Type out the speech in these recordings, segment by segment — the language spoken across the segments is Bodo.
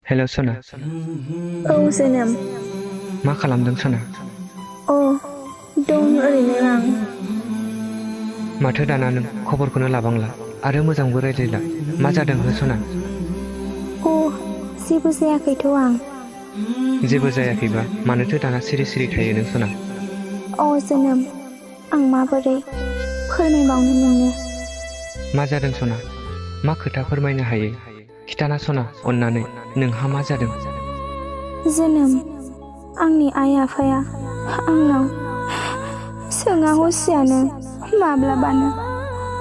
हेल' सना औ जोनोम मा खालामदों सना अ दं ओरैनो आं माथो दाना नों खबरखौनो लाबांला आरो मोजांबो रायज्लायला मा जादों हो सना अ जेबो जायाखैथ' आं जेबो जायाखैबा मानोथो दाना सिरि सिरि थायो नों सना अ जोनोम आं माबोरै फोरमायबावनो नोंनो मा जादों सना मा खोथा फोरमायनो हायो खिथाना सना अन्नानै नोंहा मा जादों जोनोम आंनि आइ आफाया आंनाव सोङा हसियानो माब्लाबानो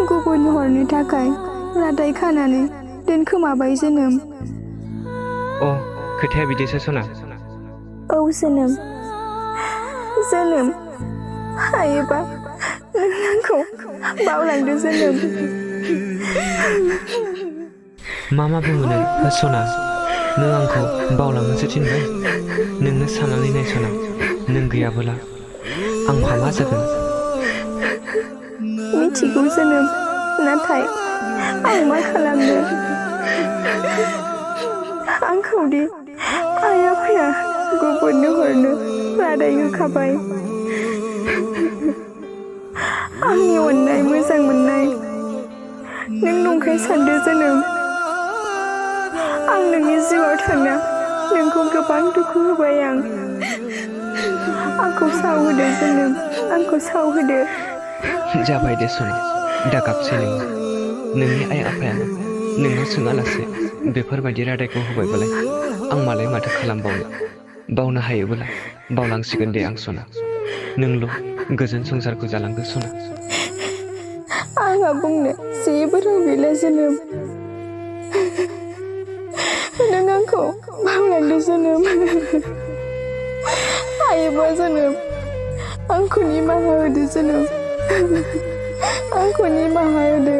गुबुन हरनो थाखाय रादाय खानानै दोनखोमाबाय जोनोम अ खोथाया बिदिसो सना औ जोनोम हायोबा नों आंखौ बावलांदो जोनोम मा बुङो नों हो सना नों आंखौ बावलांनोसो थिनबाय नोंनो साननानै नाय सना नों गैयाबोला आंहा मा जागोन मिथिगौ जोनोम नाथाय आं मा खालामनो आंखौदि आइ आफाया गुबुननो हरनो रादाय होखाबाय आंनि अननाय मोजां मोननाय नों नंखाय सानदो जोनोम आं नोंनि जिउआव थांना नोंखौ गोबां दुखु होबाय आंखौ सावहोदो जोनोम आंखौ सावहोदो जाबाय दे सना दा गाबसै नोंनि आइ आफायानो नोंनाव सोङालासे बेफोरबायदि रादायखौ होबायबालाय आं मालाय माथो खालामबावनो बावनो हायोबोला बावलांसिगोन दे आं सना नोंल' गोजोन संसारखौ जालांदो सना आंहा बुंनो जेबो राव गैला जोनोम नों आंखौ बावलांदो जोनोम हायोबा जोनोम आंखौ निमाहा होदो जोनोम आंखौ निमाहा होदो